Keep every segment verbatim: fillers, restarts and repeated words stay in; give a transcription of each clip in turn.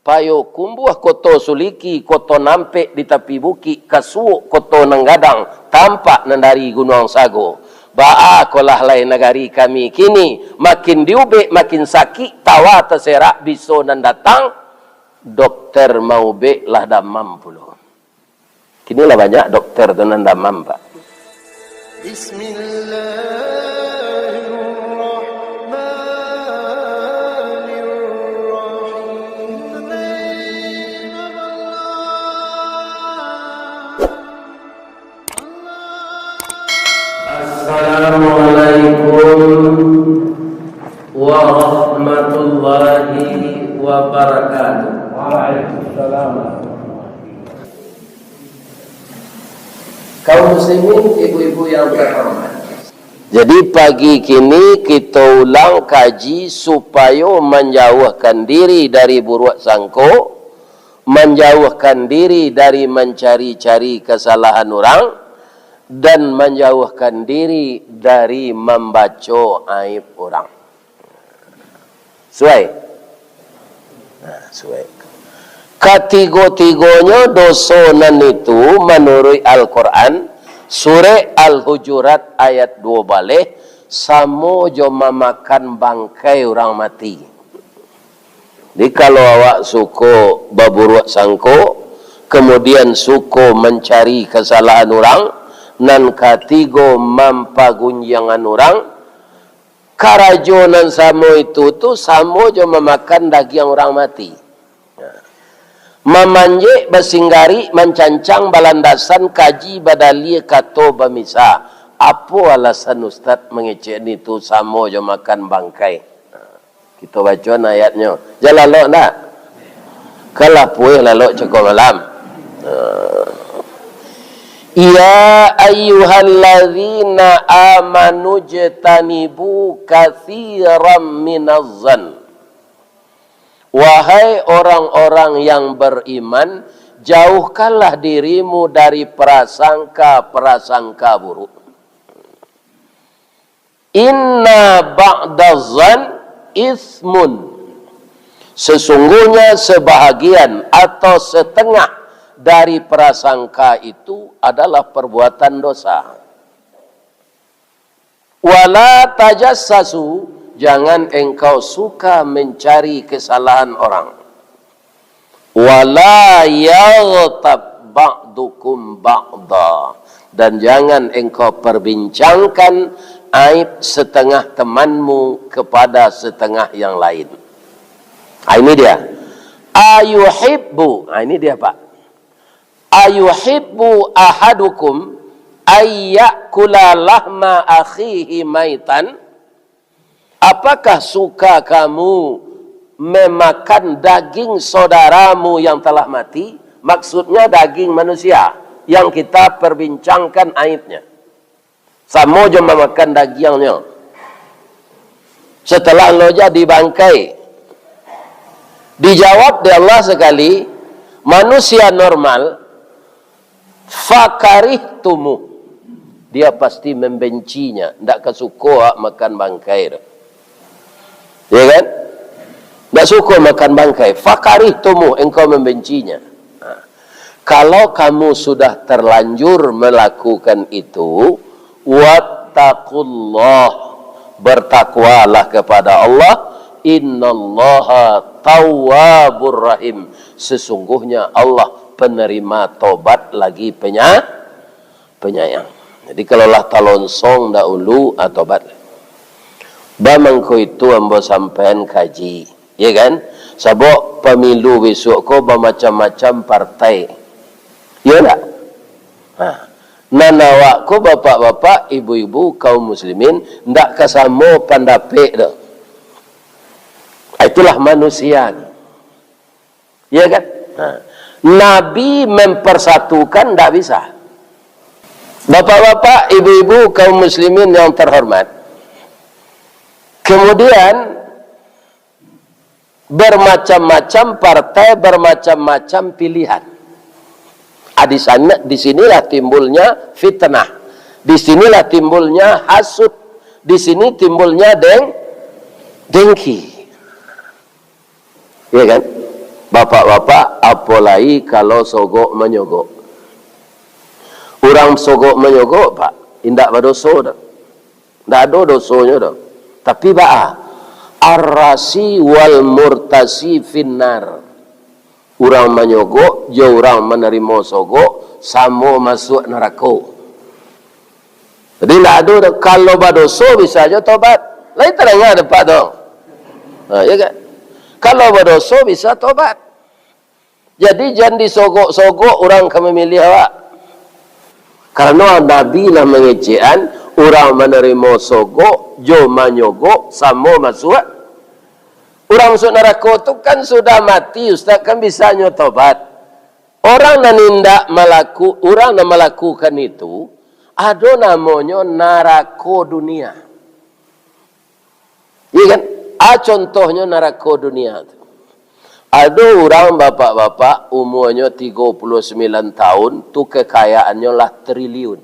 Payokumbuah Koto Suliki, Koto Nampek di tapi bukik, Kasuok Koto Nan Gadang, tampak nan dari Gunuang Sago. Baa kolah lai nagari kami kini, makin diubek makin sakik, tawa taserak biso nan datang, dokter maubek lah damam pulo. Kini lah banyak dokter tu nan damam, Pak. Bismillahirrahmanirrahim. Assalamualaikum warahmatullahi wabarakatuh. Waalaikumsalam. Kaum muslimin, ibu-ibu yang terhormat. Jadi, pagi kini kita ulang kaji supayo manjauhkan diri dari buruak sangko, manjauhkan diri dari mancari-cari kasalahan urang, dan manjauhkan diri dari mambaco aib urang. Suai? Nah, suai. Katigo-tigonyo doso nan itu, manuruik Al-Quran, Surek Al-Hujurat ayat duo baleh, samo jo mamakan bangkai urang mati. Jadi, kalau awak suko baburuak sangko, kemudian suko mancari kasalahan urang, nan katigo mampagunjiangan urang, karajo nan samo itu tu samo jo mamakan dagiang urang mati. Mamanjek, basinggarik, mancancang, balandasan, kaji, badalia, kato, bamisa. Apo alasan Ustaz mangecek ni tu samo jo makan bangkai? Kito baco ayatnyo. Jan lalok ndak? Kan lah pueh lalok cako malam. Ya ayyuhalladzina amanu jtanibu katsiran minaz zan. Wahai orang-orang yang beriman, jauhkanlah dirimu dari prasangka-prasangka buruk. Inna ba'daz zan ismun. Sesungguhnya sebahagian atau setengah dari prasangka itu adalah perbuatan dosa. Wala tajassasu, jangan engkau suka mencari kesalahan orang. Wala yaghtab ba'dukum ba'da, dan jangan engkau perbincangkan aib setengah temanmu kepada setengah yang lain. Ah, ini dia. Ayuhibbu, ah, ini dia, Pak. Ayuhibbu ahadukum ayyakula lahma akhihi maitan? Apakah suka kamu memakan daging saudaramu yang telah mati? Maksudnya daging manusia yang kita perbincangkan aibnya. Samo jo mamakan dagiangnyo. Setelah lo jadi bangkai, dijawab dek Allah sakali, manusia normal, fakarihtumuh. Dia pasti membencinya, ndak ka suko awak makan bangkai tu. Ya kan? Ndak suko makan bangkai. Fakarihtumuh, engkau membencinya. Nah, kalau kamu sudah terlanjur melakukan itu, wattaqullah, bertakwalah kepada Allah, innallaha tawwabur rahim, sesungguhnya Allah penerima tobat lagi penya-, penyayang. Jadi, kalau lah talonsong dahulu, ah, tobat. Bamangko itu ambo sampaian kaji, ya kan? Sabab pamilu besok ko bamacam-macam partai. Ya ndak? Nah, nan awak ko, bapak-bapak, ibu-ibu, kaum muslimin, ndak ka samo pandapek doh. Itulah manusia ni. Ya kan? Nah, Nabi mempersatukan ndak bisa. Bapak-bapak, ibu-ibu, kaum muslimin yang terhormat, kemudian bermacam-macam partai, bermacam-macam pilihan. Ah, di sana, di sinilah timbulnya fitnah. Di sinilah timbulnya hasut. Di sini timbulnya deng-, dengki. Ya kan? Bapak-bapak, apo lai kalau sogok manyogok? Urang sogok manyogok, Pak, indak badoso doh. Ndak ado dosonyo doh. Tapi baa? Ar-rasi wal murtasi finnar. Urang manyogok jo urang manarimo sogok samo masuak narako. Jadi, ndak ado doh. Kalau badoso, bisa jo tobat. Lai tadanga dek Pak tu. Ha, ya kan? Kalau badoso, bisa tobat. Jadi, jan disogok-sogok urang ka mamiliah awak. Karano Nabi lah mangecekan, urang manarimo sogok jo manyogok samo masuak. Urang masuak narako tu kan sudah mati, Ustaz, kan bisanyo tobat. Orang nan indak malaku-, urang nan malakukan itu, ado namonyo narako dunia. Iya kan? A, contohnyo narako dunia tu. Ado urang bapak-bapak, umuanyo tigo puluah sambilan tahun, tu kekayaannyo lah triliun.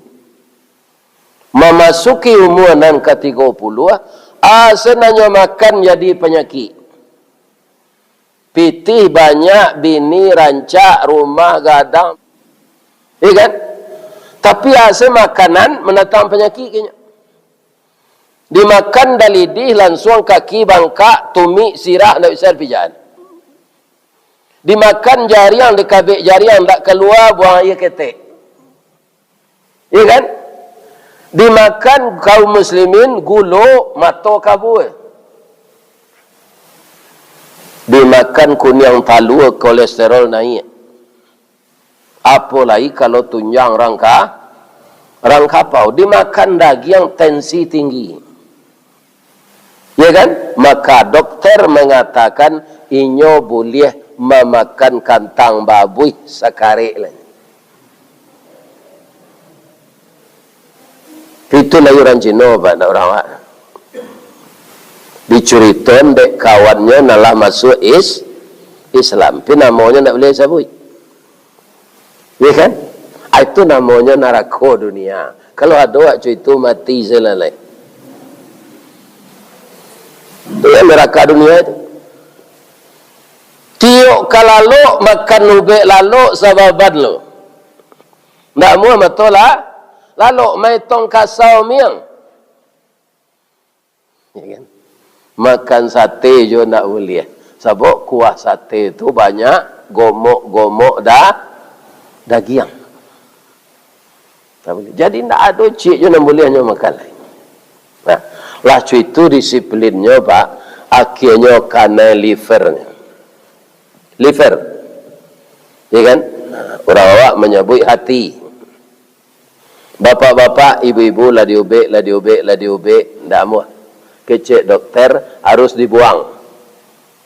Mamasuki umua nan ka tigo puluah, a, senanyo makan jadi panyakik. Pitih banyak, bini rancak, rumah gadang. Iya kan? Tapi asa makanan mandatang panyakik ka inyo. Dimakan dalidih, lansuang kaki bangkak, tumik, sirah, ndak bisa dipijakan. Dimakan jariang, dikabek jariang, ndak kalua, buang aia ketek. Iya kan? Dimakan kaum muslimin, gulo, mato kabua. Dimakan kuniang talua, kolesterol naiak. Apo lai kalau tunjang rang ka-, rang kapau, dimakan dagiang, tensi tinggi. Ya kan? Maka dokter mangatakan inyo buliah mamakan kantang babuih sakarek lai. Itu lai urang Cino, Pak, ndak urang awak. Dicuriton dek kawannyo nan lah masuak is-, Islam. Tapi namonyo ndak buliah sabuik. Ya kan? Ah, itu namonyo narako dunia. Kalau ado waktu itu, mati sajo lai. Itu kan naraka dunia itu. Tiok ka lalok, makan ubek lalok sababan lo. Ndak amuah mato lah, lalok, maetong kasau miang. Ya kan? Makan sate jo ndak buliah. Sabab kuah sate tu banyak gomok-gomok da-, dagiang. Tak buliah. Jadi ndak ado ciek jo nan buliah nyo makan lai. Nah, lah cuitu disiplinnyo, Pak, akhianyo kanai livernyo. Liver. Ya kan? Nah, urang awak manyabuik hati. Bapak-bapak, ibu-ibu, lah diubek, lah diubek, lah diubek, ndak amuah. Kecek dokter, harus dibuang.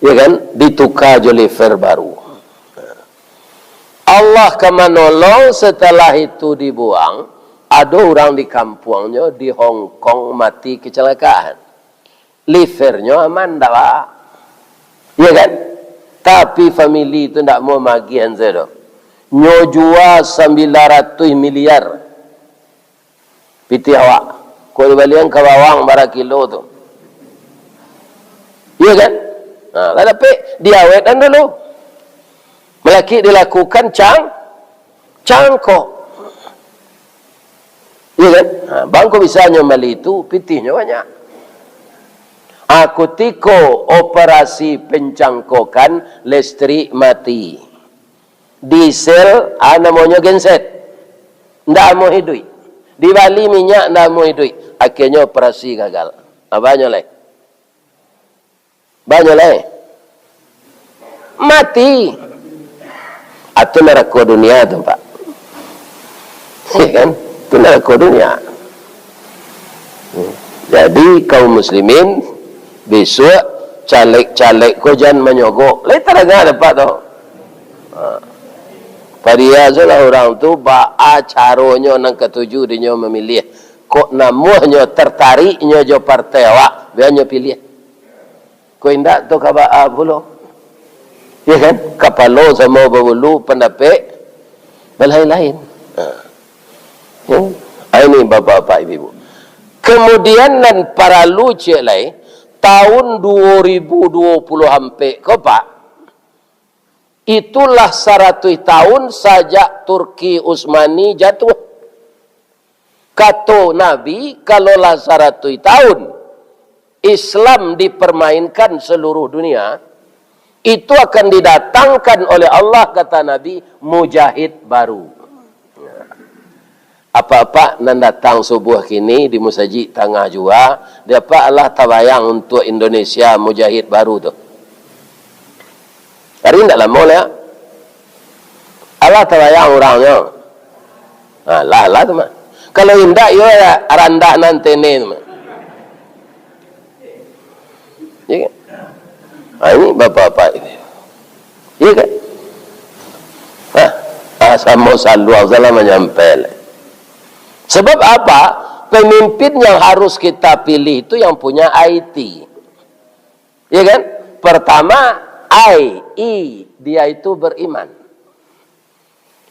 Ya kan? Dituka jo liver baru. Allah ka manolong, setelah itu dibuang, ado urang di kampuangnyo di Hong Kong mati kecelakaan. Livernyo aman, ndak, Pak? Iya kan? Tapi famili tu ndak mau magiah se doh. Nyo jua sambilan ratuih miliar pitih awak. Kok dibalian ka bawang bara kilo tu. Iya kan? Nah, lah dapek, diawetan dulu. Malakik dilakukan cang-, cangkok. Iya kan? Ha, bangko bisa nyo mali tu, pitihnyo banyak. Ha, kutiko operasi pencangkokan, listrik mati. Diesel, ha, namonyo genset. Ndak amuah iduik. Dibali minyak, ndak amuah iduik. Akhirnyo operasi gagal. Ha, banyak lai. Banyak lai. Mati. Itu narako dunia tu, Pak. Iya kan? Itu narako dunia. Jadi, kaum muslimin, bisuak caleg-caleg ko jan manyogok. Lai tadanga dek Pak tu. Ha. Padiya se lah urang tu, baa caronyo nan katuju dinyo mamiliah. Kok namuahnyo tartariknyo jo partai awak, bianyo piliah. Kok indak tu ka baa pulo? Ya kan? Kapalo samo babulu, pandapek balain-lain. Ha. Ya. Ha, ini bapak-bapak, ibu-ibu. Kemudian nan paralu ciek lai, tahun dua ribu dua puluh ampek ko, Pak, Itulah saratuih tahun sajak Turki Utsmani jatuh. Kato Nabi, kalau lah saratuih tahun Islam dipermainkan seluruh dunia, itu akan didatangkan oleh Allah, kata Nabi, mujahid baru. Apak-apak nan datang subuah kini di musajik tangah jua, di apak alah tabayang untuak Indonesia mujahid baru tu? Ari indak lamo lai. Alah tabayang urangnyo. Ha, lah, lah tu mah. Kalau indak, iyo ya, randah nan tene tu mah. Ya kan? Ha, ini bapak-bapak ini. Iya kan? Ha, ha, samo saluang salah manyampai. Sebab apa? Pemimpin yang harus kita pilih itu yang punya I T. Ya kan? Pertama, I, I, dia itu beriman.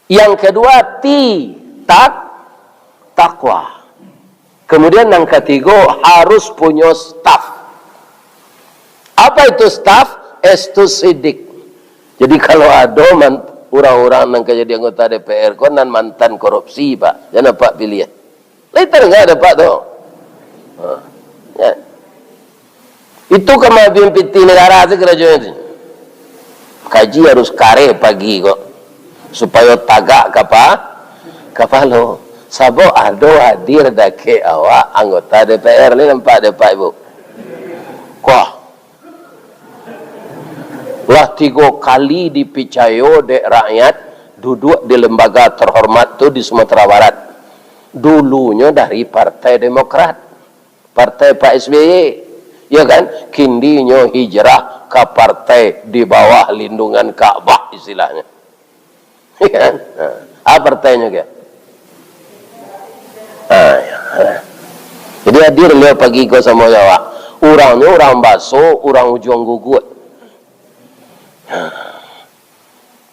Yang kedua, T, tak, takwa. Kemudian yang ketiga, harus punya staff. Apa itu staff? S tu sidik. Jadi kalau ada man-, orang-orang nan ka jadi anggota D P R ko nan mantan korupsi, Pak, jan apak pilih. Lai tadanga dek apak tu. Ha. Ya. Itu ka maabih pitih nagara tu karajonyo tu. Kaji harus kareh pagi ko, supayo tagak kapa-, kapalo. Sabab ado hadir dakek awak anggota D P R ni, nampak dek apak, Ibu? Kuah. Lah tigo kali dipicayo dek rakyat duduak di lembaga terhormat tu di Sumatera Barat. Dulunyo dari Partai Demokrat, partai Pak S B Y, ya kan? Kini nyo hijrah ka partai di bawah lindungan Ka'bah, istilahnyo. Ya kan? Ha. Apa artinyo, kan? Ha, ya. Jadi, hadir baliau pagi ko samo jo awak. Urangnyo urang Baso, urang Ujuang Guguak. Ha.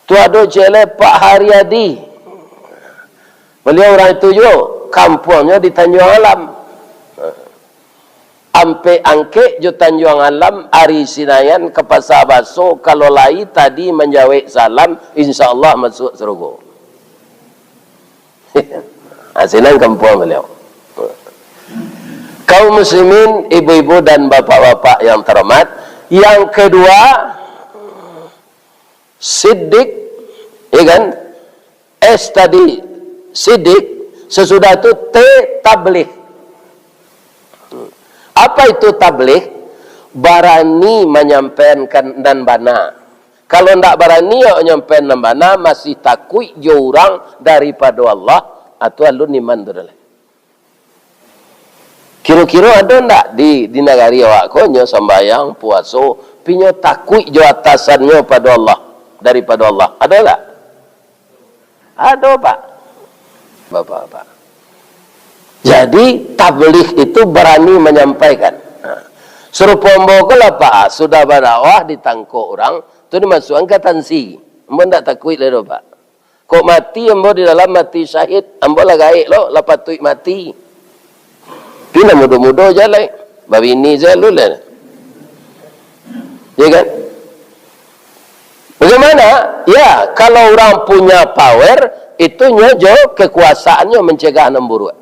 Tu ado ciek lai Pak Haryadi. Baliau urang itu juo, kampuangnyo di Tanjuang Alam. Ha. Ampek Angkek jo Tanjuang Alam, ari Sinayan ka Pasa Baso, kalau lai tadi manjawek salam, insya Allah masuak sarugo. Ha, sinan kampuang baliau. Kaum muslimin, ibu-ibu dan bapak-bapak yang terhormat, yang kedua, sidik, ya kan? S tadi, sidik, sasudah tu T, tabligh. Apa itu tabligh? Barani manyampaikan nan bana. Kalau ndak barani awak manyampaikan nan bana, masih takuik jo urang daripado Allah, atau alun iman tu dah lah. Kiro-kiro ado ndak di, di nagari awak ko, nyo sambayang, puaso, tapi nyo takuik jo atasannyo pado Allah, daripado Allah? Ado ndak? Ado, Pak. Bapak-bapak. Jadi, tabligh itu barani manyampaikan. Nah, sarupo ambo ko lah, Pak, sudah badakwah ditangkok urang, tu dimasuakan ka tansi. Ambo ndak takuik lai doh, Pak. Kok mati ambo di dalam, mati syahid, ambo lah gaek lo, lah patuik mati. Tapi nan mudo-mudo se lai, babini se alun lai. Ya kan? Bagaimana? Ya, kalau urang punya power, itu nyo jo kekuasaannyo mancegah nan buruak.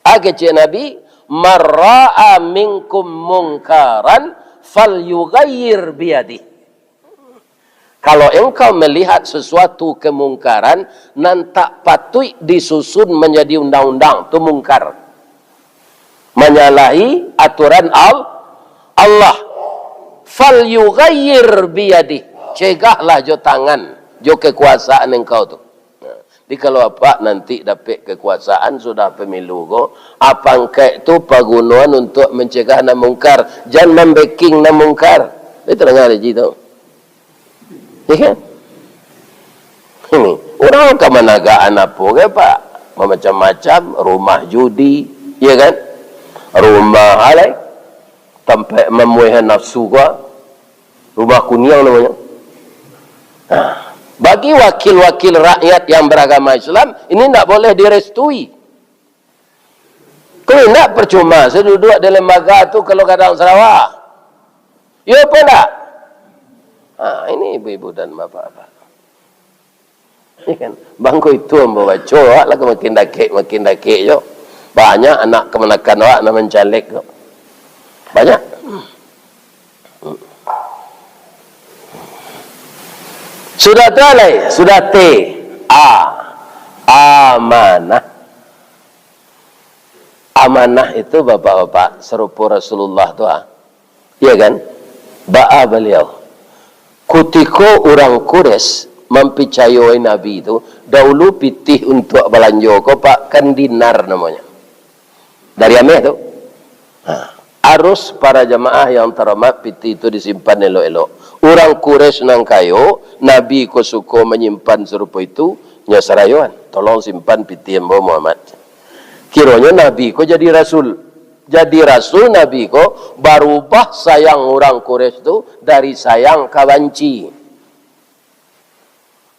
A kecek Nabi, "Man ra'a minkum munkaran falyughayyir biyadih." Kalau engkau melihat sesuatu kemungkaran nan tak patuik disusun manjadi undang-undang, tu mungkar. Manyalahi aturan Al-, Allah. "Falyughayyir biyadih." Cegahlah jo tangan, jo kekuasaan engkau tu. Nah, jadi kalau apak nanti dapek kekuasaan sudah pemilu ko, apak angkek tu pagunoan untuak mancegah nan mungkar, jan mambeking nan mungkar. Lai tadanga Haji tu? Ya kan? Ini, urang ka managakan apo gai, Pak? Bamacam-macam, rumah judi, ya kan? Rumah alai, tampek mamuahan nafsu ko, rumah kuniang namonyo. Nah, bagi wakil-wakil rakyat yang beragama Islam, ini ndak boleh direstui. Kalau indak, percuma se duduak di lembaga tu kalau gadang sarawa. Iyo apo ndak? Ha, ini ibu-ibu dan bapak-bapak. Ya kan? Bangko itu ambo baco, awak lah ka makin dakek, makin dakek jo. Banyak anak kamanakan awak nan mancalek tu. Banyak. Sudah tu alai, sudah T. A. Amanah. Amanah itu, bapak-bapak, sarupo Rasulullah tu, ah. Iya kan? Baa baliau. Kutiko urang Quraisy mampicayoi Nabi tu, daulu pitih untuak balanjo ko, Pak, kan dinar namonyo. Dari ameh tu. Ha. Arus para jamaah yang terhormat, pitih tu disimpan elok-elok. Urang Quraisy nan kayo, Nabi ko suko manyimpan sarupo itu, nyo sarayoan. Tolong simpan pitih ambo Muhammad. Kironyo Nabi ko jadi rasul. Jadi rasul Nabi ko barubah sayang urang Quraisy tu dari sayang ka banci.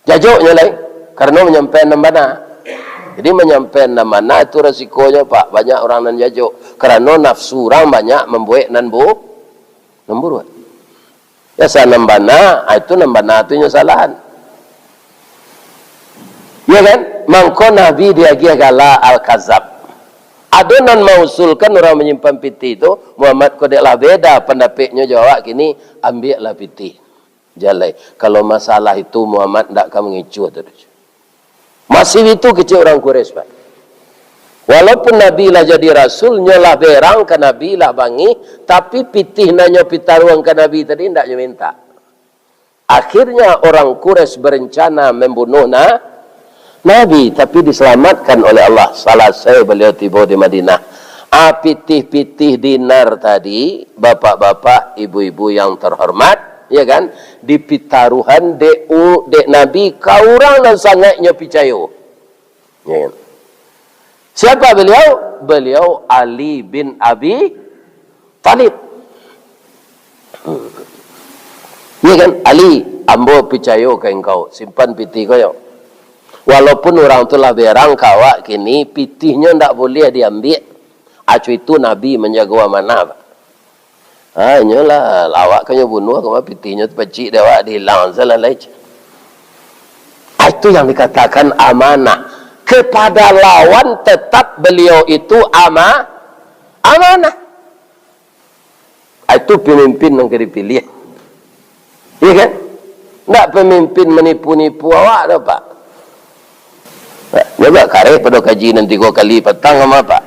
Jajoknyo lai, karano manyampaian nan bana. Jadi manyampaian nan bana tu rasikonyo, Pak, banyak urang nan jajok. Karano nafsu urang banyak mambuek nan bu-, nan buruak. Ya, sa nan bana, ah, itu nan bana tu nyo salahan. Ya kan? Mangko Nabi diagiah gala Al-Kazab. Ado nan mausulkan urang manyimpan pitih tu, Muhammad ko dek lah beda pandapeknyo jo awak kini, ambiaklah pitih. Jalai. Kalau masalah itu Muhammad ndak ka mangicuah tu. Masih itu kecek urang Quraisy, Pak. Walaupun Nabi lah jadi rasul, nyo lah berang ka Nabi, lah bangih, tapi pitih nan nyo pitaruahan ka Nabi tadi ndak nyo minta. Akhirnya orang Quraisy berencana membunuh na-, Nabi, tapi diselamatkan oleh Allah. Salasai beliau tibo di Madinah. Ah, pitih-pitih dinar tadi, bapak-bapak, ibu-ibu yang terhormat, ya kan, dipitaruhan dek u-, dek Nabi ka urang nan sangaik nyo picayo. Ya kan? Siapa beliau? Beliau Ali bin Abi Thalib. Hmm. Ya kan? Ali, ambo picayo ka engkau, simpan pitih ko yo. Walaupun urang tu lah berang ka awak kini, pitihnyo ndak buliah diambiak. Acu itu Nabi manjago amanah, Pak. Ha, inyolah, awak ka nyo bunuah, kama pitihnyo tu pacik dek awak, dihilang salah lai. Ha, itu yang dikatakan amanah. Kepada lawan tetap beliau itu ama-, amanah. Ha, itu pemimpin yang ka dipilih. Iya kan? Ndak pemimpin manipu-nipu awak doh, Pak. Nah, nyo agak kareh pado kaji nan tigo kali patang sama, Pak.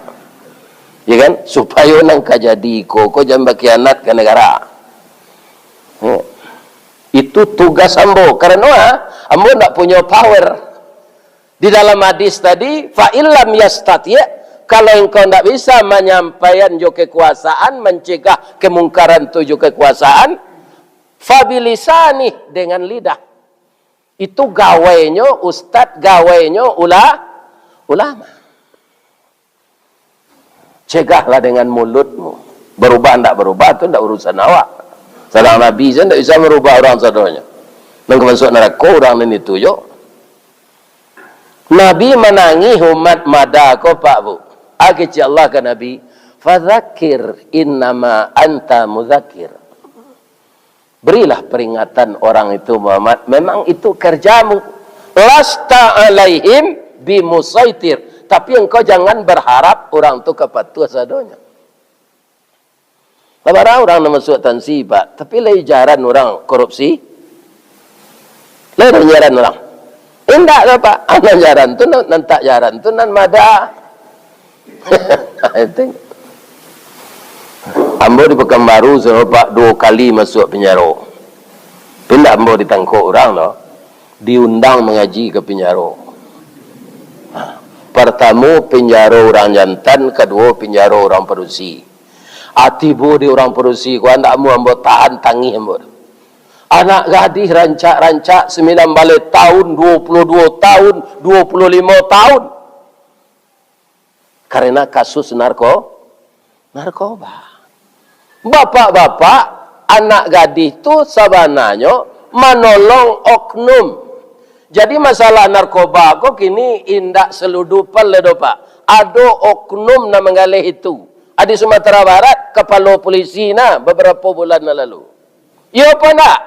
Iya kan? Supayo nan ka jadi iko ko jan bakhianat ka nagara. Hmm. Itu tugas ambo. Karano, ah, ambo ndak punyo power. Di dalam hadis tadi, "Fa illam yastati'," kalau engkau ndak bisa manyampaian jo kekuasaan, mancegah kemungkaran tu jo kekuasaan, "fa bilisanih," dengan lidah. Itu gawainyo ustad, gawainyo ula-, ulama. Cegahlah dengan mulutmu. Barubah ndak barubah, tu ndak urusan awak. Sadang Nabi sajo ndak bisa marubah urang sadonyo. Nan ka masuak narako urang nan itu jo. Nabi manangih umat mada ko, Pak, Bu. Kecek Allah ka Nabi, "Fadzakir, innama anta mudzakir." Berilah peringatan orang itu, Muhammad. Memang itu kerjamu. "Lasta alaihim bimusaitir." Tapi engkau jangan berharap orang tu ka patuah sadonyo. Lah bara urang nan masuak tansi, Pak. Tapi lai jaran urang korupsi? Lai jaran urang? Indak doh, Pak. Nan jaran tu, nan, nan tak jaran tu, nan mada. Itu. Ambo di Pekanbaru, Pak, duo kali masuak pinjaro. Pindah ambo ditangkok urang tu, diundang mangaji ka pinjaro. Partamo pinjaro urang jantan, kaduo pinjaro urang padusi. Ah, tibo di urang padusi ko, andak amuah ambo tahan tangih ambo tu. Anak gadih rancak-rancak, sambilan baleh taun, duo puluah duo taun, duo puluah limo taun. Karena kasus narko-, narkoba. Bapak-bapak, anak gadih tu sabananyo manolong oknum. Jadi masalah narkoba ko kini indak saludupan lai doh, Pak. Ado oknum nan manggaleh itu. Di Sumatera Barat, kapalo polisi nah babarapo bulan nan lalu. Iyo apo ndak?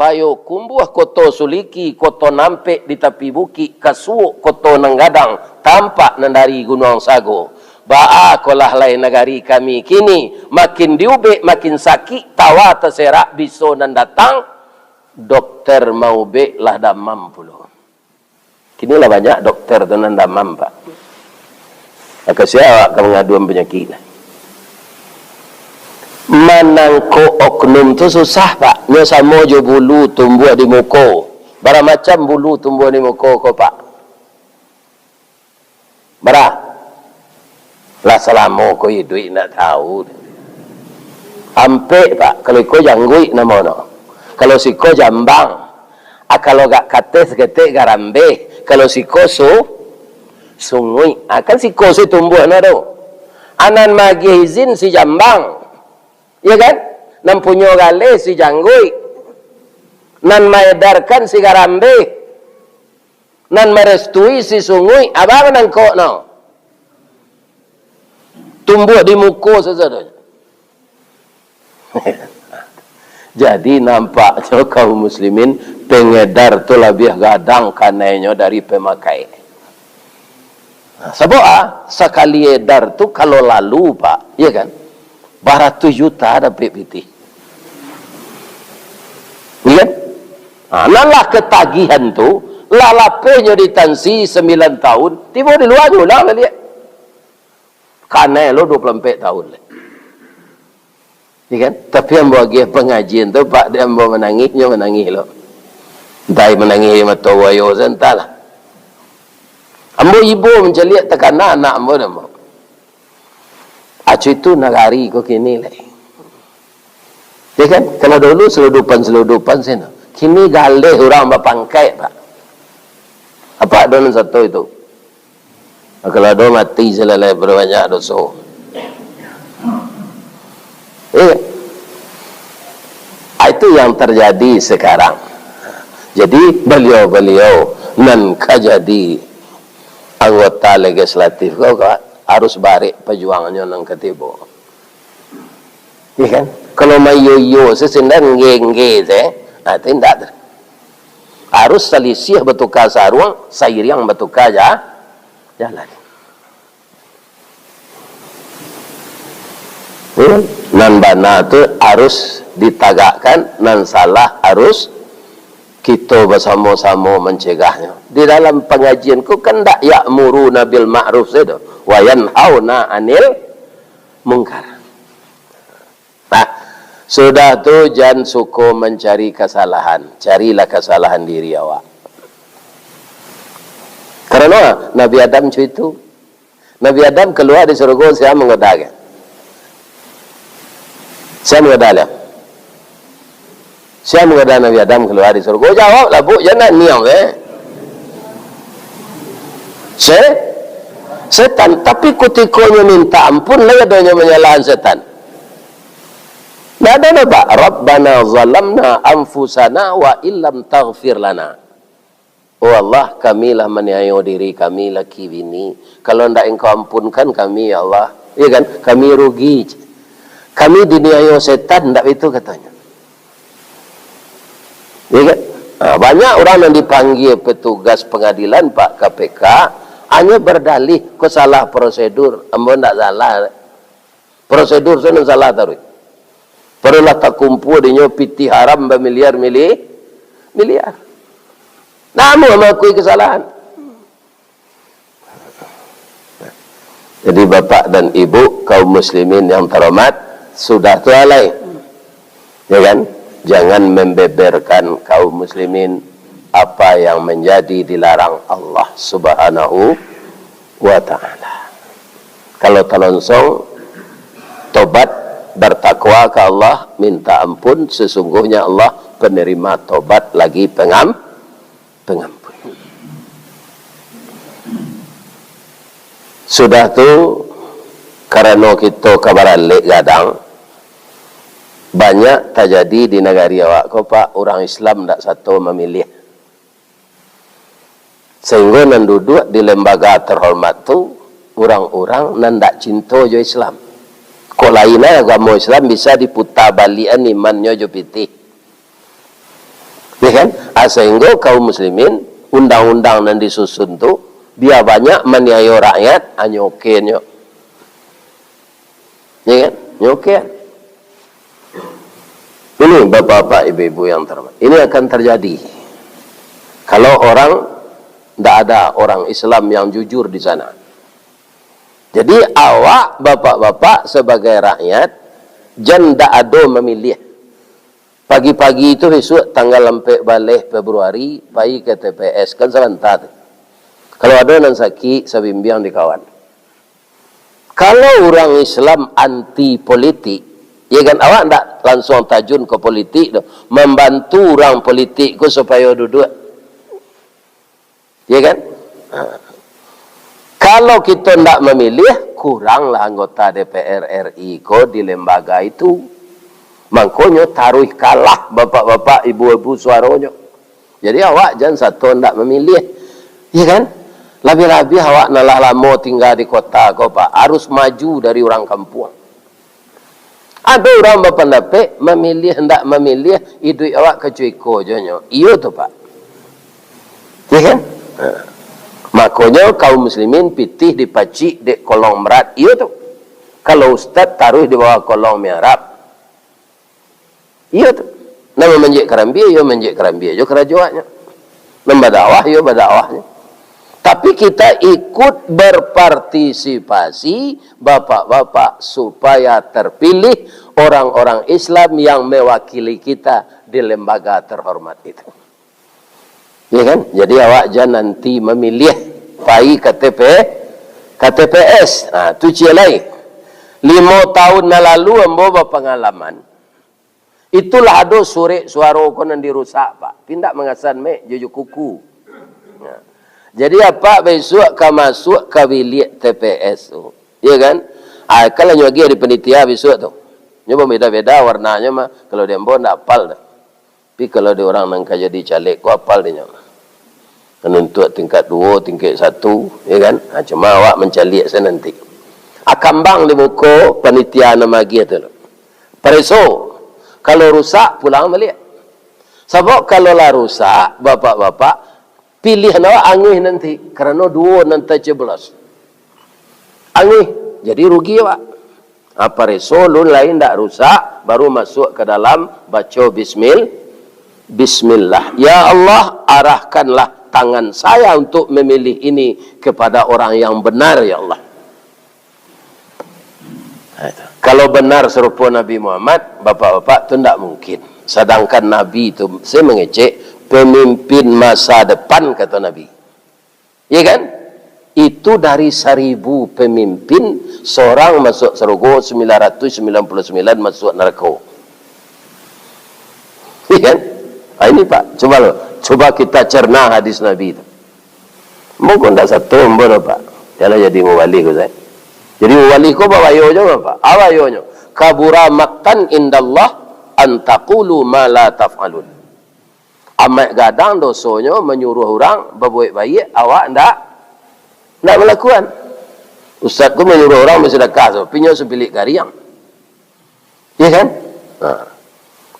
Payokumbuah, Koto Suliki, Koto Nampek di tapi bukik, Kasuok, Koto Nan Gadang, tampak nan dari Gunuang Sago. Baa kolah lai nagari kami kini, makin diubek makin sakik, tawa taserak biso nan datang, dokter maubek lah damam pulo. Kini lah banyak dokter tu nan damam, Pak. Mako sia awak ka mangaduan panyakik lah. Manangkok oknum tu susah, Pak. Nyo samo jo bulu tumbuah di muko. Bara macam bulu tumbuah di muko ko, Pak? Bara? Lah salamo ko iduik ndak tahu. Ampek, Pak. Kalau iko jangguik namono. Kalau siko jambang. Ah, kalau agak kateh saketek garambeh. Kalau siko su-, sunguik. Ah, kan siko se tumbuah no tu. Ah, nan magiah izin si jambang. Iya kan? Nan punyo galeh si jangguik. Nan maedarkan si garambeh. Nan marestui si sunguik, abang nangkok no. Tumbuah di muko sajo tu. Jadi, nampaknyo kaum muslimin, pengedar tu labiah gadang kanainyo dari pemakai. Nah, sabab, ah, sakali edar tu kalau lalu, Pak, iya kan? Baratus juta dapek pitih. Iya kan? Ha, nan lah ketagihan tu, lah lapehnyo di tansi sambilan tahun, tibo di lua nyo ulang baliak. Kanai lo dua puluah ampek tahun lai. Iya kan? Tapi ambo agiah pangajian tu, Pak, dek ambo manangih, nyo manangih lo. Entah manangih mato buayo, entahlah. Ambo ibo mancaliak takana anak ambo dek ambo. Acu itu nagari ko kini lai. Ya kan? Kalau dulu seludupan-seludupan sino. Kini galeh urang bapangkaik, Pak. Apa ado nan sato itu? Kalau ado mati salalai, banyak doso. Iya. Ah, itu yang terjadi sekarang. Jadi, beliau-beliau nan ka jadi anggota legislatif ko, ko harus barek pajuangnyo nan ka tibo. Iya kan? Kalau maiyo-iyo se, sandang ngge-ngge se, ah, tu indak tu. Harus salisih batuka saruang, sairiang batuka ja-, jalan. Ya kan? Nan bana tu harus ditagakkan, nan salah harus kito basamo-samo mancegahnyo. Di dalam pangajian ko kan ndak ya'muruna bil ma'ruf sajo, wa yanhauna 'anil mungkar. Nah, sudah tu jan suko mancari kasalahan, carilah kasalahan diri awak. Karano Nabi Adam co itu. Nabi Adam kalua di sarugo, sia manggoda ka? Sia manggoda liau? Sia manggoda Nabi Adam kalua di sarugo? Jawablah, Buk, jan naniang, eh. Se-, setan. Tapi kutiko nyo minta ampun, lai ado nyo manyalahan setan? Ndak ado doh, Pak. "Rabbana zalamna anfusana wa illam taghfir lana." "Oh Allah, kami lah maniayo diri kami, laki bini. Kalau ndak Engkau ampunkan kami, ya Allah, iya kan, kami rugi. Kami diniayo setan," ndak itu katonyo. Iya kan? Ha, banyak urang nan dipanggia petugas pangadilan, Pak, K P K, hanyo bardalih, "Ko salah prosedur." Ambo ndak salah. Prosedur tu nan salah taruih. Padahal lah takumpua dinyo pitih haram bamiliar-mili-, miliar. Namun mangakui kesalahan. Jadi, Bapak dan Ibu, kaum muslimin yang terhormat, sudah tu alai. Ya kan? Jangan membeberkan kaum muslimin apa yang menjadi dilarang Allah Subhanahu wa Ta'ala. Kalau talonsong, tobat, bertakwa ka Allah, minta ampun, sesungguhnya Allah penerima tobat lagi pengam-, pengampun. Sudah tu, karano kito ka baralek gadang, banyak tajadi di nagari awak ko, Pak, urang Islam ndak sato mamiliah. Sahinggo nan duduak di lembaga terhormat tu, urang-urang nan ndak cinto jo Islam. Kok lain ai agamo Islam bisa diputa baliakan imannyo jo pitih. Ya kan? Ah, sehingga kaum muslimin, undang-undang nan disusun tu, bia banyak maniayo rakyat, ah, nyokenyo. Ya kan? Nyoken. Ini, bapak-bapak, ibu-ibu yang terhormat, ini akan terjadi kalau orang, ndak ada orang Islam yang jujur di sana. Jadi, awak, bapak-bapak, sebagai rakyat, jan ndak ado mamiliah. Pagi-pagi tu, bisuak tanggal ampek baleh Februari, pai ka T P S, kan sabanta tu. Kalau ado nan sakik, sabimbiang di kawan. Kalau urang Islam anti politik, ya kan, awak ndak langsuang tajun ka politik tu, mambantu urang politik ko supayo duduak. Ya kan? Ha. Kalau kito ndak mamiliah, kuranglah anggota D P R R I ko di lembaga itu. Mangkonyo taruih kalah bapak-bapak, ibu-ibu suaronyo. Jadi awak jan sato ndak mamiliah. Ya kan? Labiah-labiah awak nan lah lamo tingga di kota ko, Pak, harus maju dari urang kampuang. Ado urang bapandapek, mamiliah ndak mamiliah, iduik awak kacuiko jo nyo. Iyo tu, Pak. Ya kan? Ha. Makonyo kaum muslimin pitih dipacik dek kolong merat. Iyo tu. Kalau ustad taruih di bawah kolong mihrab. Iyo tu. Nan mamanjek karambia, iyo manjek karambia jo karajo awaknyo. Nan badakwah, iyo badakwahnyo. Tapi kita ikut berpartisipasi, bapak-bapak, supaya terpilih orang-orang Islam yang mewakili kita di lembaga terhormat itu. Ya kan? Jadi awak jan nanti mamiliah pai K T P, K T P S. Nah, tu ciek lai. Limo tahun nan lalu ambo bapangalaman. Itulah ado surek suaro ko nan dirusak, Pak. Pindak mangasan mik jo, jo kuku. Nah. Jadi apak bisuak ka masuak ka biliak T P S tu. Ya kan? Ah, kan lah nyo agiah di panitia bisuak tu. Nyo beda-beda warnanyo mah. Kalau di ambo ndak apal tu. Tapi kalau di urang nan ka jadi caleg ko, apal dinyo. Manuntuak tingkat duo, tingkat satu, ya kan? Ha, cuma awak mancaliak sajo nanti. Ah, kambang di muko panitia nan magiah tu. Pareso, kalau rusak, pulang baliak. Sabab kalau lah rusak, bapak-bapak, pilihan awak anguih nanti, karano duo nan tacoblos. Anguih, jadi rugi awak. Ha, pareso lun lai ndak rusak, baru masuak ka dalam, baco bismil-, bismillah. Ya Allah, arahkanlah tangan saya untuk memilih ini kepada orang yang benar, ya Allah. Ha, itu. Kalau benar sarupo Nabi Muhammad, bapak-bapak, tu ndak mungkin. Sadangkan Nabi tu, saya mengecek, pemimpin masa depan, kata Nabi. Ya kan? Itu dari saribu pemimpin, sorang masuak sarugo, sembilan ratus sembilan puluh sembilan masuak narako. Ya kan? Ah, ini, Pak, coba lo, coba kita cerna hadis Nabi tu. Mungkin ndak sato ambo doh, Pak. Janlah jadi mubalih ko, Ustaz. Jadi mubalih ko babayo jo, Pak. Apa bayonyo? Kabura maktan indallah antaqulu ma la taf'alun. Amat gadang dosonyo manyuruah urang babuek baiak, awak ndak, ndak malakuan. Ustaz ko manyuruah urang basadakah tu, pinyo sabilik gariang. Iya kan? Nah.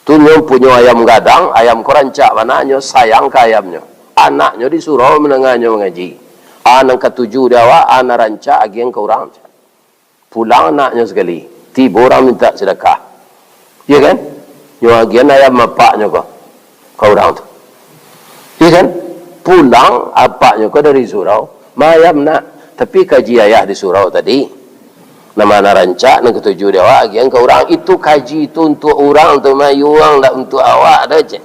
Tu nyo punyo ayam gadang, ayam ko rancak bana, nyo sayang ka ayamnyo. Anaknyo di surau mandanganyo mangaji. Ah, nan katuju di awak, ah, nan rancak agian ka urang. Pulang anaknyo sakali, tibo urang mintak sadakah. Iya kan? Nyo agian ayam apaknyo ko, ka urang tu. Iya kan? Pulang apaknyo ko dari surau, "Ma ayam, Nak, tapi kaji ayah di surau tadi. Nan ma nan rancak, nan katuju di awak, agian ka urang." Itu kaji tu untuak urang tu, mayuang, ndak untuak awak doh, cek.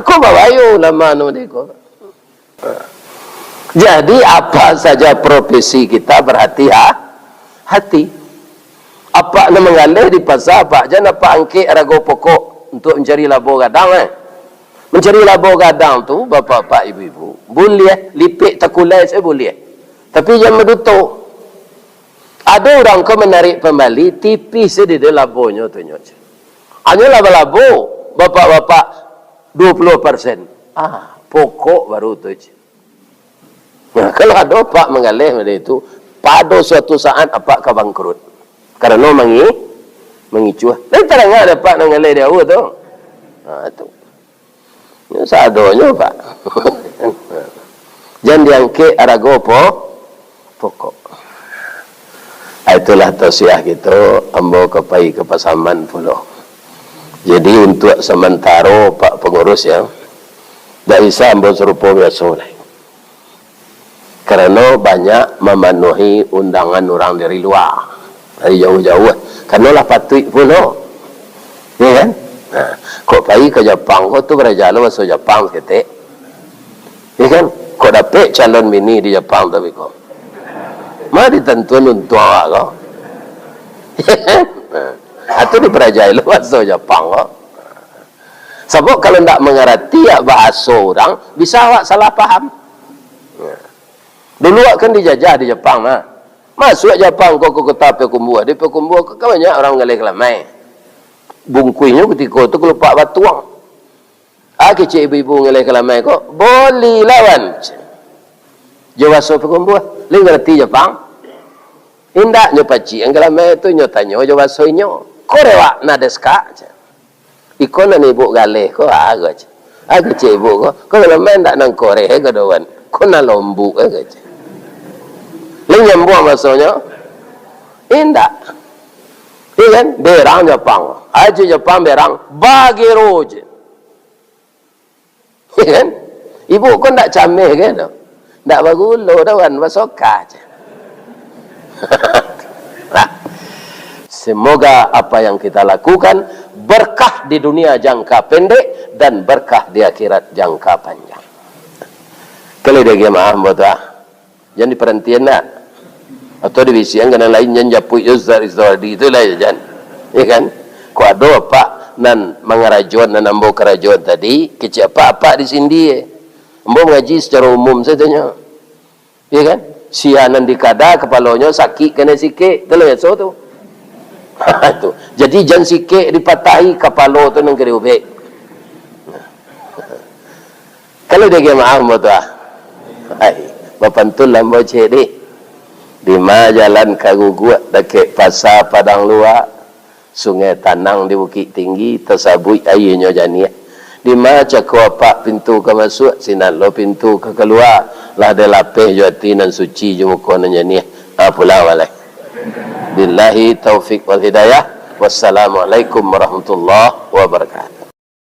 Ko babayo ulama nu dek ko. Jadi, apa saja profesi kita, berhati-ha-, hati. Apak nan manggaleh di pasa, apak jan apak angkek rago pokok untuak mancari labo gadang, eh. Mancari labo gadang tu, bapak-bapak, ibu-ibu, buliah, lipek takulai sajo buliah. Tapi jan maduto. Ado urang ko manarik pambali, tipih sajo dek labonyo tu nyo. Hanyolah balabo, bapak-bapak, duo puluah persen. Ah, pokok baru tu, cek. Nah, kalau ado apak manggaleh model itu, pado suatu saat apak ka bangkrut. Karano mangi-, mangicuah. Lain tarang ado apak nan galeh di awak tu. Ha, tu. Sadonyo, Pak. Jan diangkek arago po-, pokok. Ah, itulah tausiah kito, ambo ka pai ka Pasaman pulo. Jadi, untuak samantaro, Pak Pangurus, ya, ndak bisa ambo sarupo biaso lai. Karano banyak mamanuahi undangan urang dari lua, dari jauah-jauah. Karano lah patuik pulo. Ya kan? Nah, kok pai ka Japang ko tu baraja lo baso Japang saketek. Ya kan? Kok dapek calon bini di Japang tapi ko. Ma ditantuan untuang awak ko. Nah, atau dibarajai lo baso Japang ko. Sabab kalau ndak mangarati ya bahaso urang, bisa awak salah paham. Nah. Dulu awak kan dijajah di Japang, nah. Masuak Japang ko ka kota Payakumbuah. Di Payakumbuah ko kan banyak urang manggaleh kalamai. Bungkuihnyo kutiko tu kalupak batuang. Ah, kecek ibu-ibu manggaleh kalamai ko, "Boli lawan." Jo baso Payakumbuah. Lai ngarati Japang? Indak, nyo pacik nan kalamai tu, nyo tanyo jo baso inyo. "Kore wa nan desu ka?" Iko nan ibuk galeh ko, ah, ko cek. Ah, kecek ibuk ko, ko kalamai ndak nan koreh, ko doan. Ko nan lombuk, eh, ko cek. Lai nyambuang masonyo? Indak. Iya kan? Berang Japang. Aji Japang berang, bagero je. Iya kan? Ibuk ko ndak cameh ke tu? Ndak bagulo doan, basoka je. Nah, semoga apa yang kita lakukan berkah di dunia jangka pendek dan berkah di akhirat jangka panjang. Kalau dia maaf, buat ah. Jan diparantian nak. Atau dibisikan ka nan lain, jan japuik jo Ustaz Rizal tadi tu lah, jan. Ya kan? Kok ado apak nan mangarajoan, nan ambo karajoan tadi, kecek apak, apak di sindi, eh. Ambo mangaji secara umum sajo nyo. Ya kan? Sia nan di kada kapalonyo sakik kanai sikek, tu lah biaso tu. Tu. Jadi jan sikek dipatahi, kapalo tu nan ka diubek. Kalau dia maaf, ambo tu ah. Hai, bapantun lah ambo cek deh. Di ma jalan ka Guguak, dakek Pasa Padang Lua, sungai Tanang di Bukik Tinggi, tasabuik aianyo janiah. Di ma cako apak pintu ka masuak, sinan lo pintu ka kalua, lah dilapeh jo ati nan suci jo muko nan janiah. Ah, pulang baleh. Billahi taufik wal hidayah. Wassalamualaikum warahmatullahi wabarakatuh.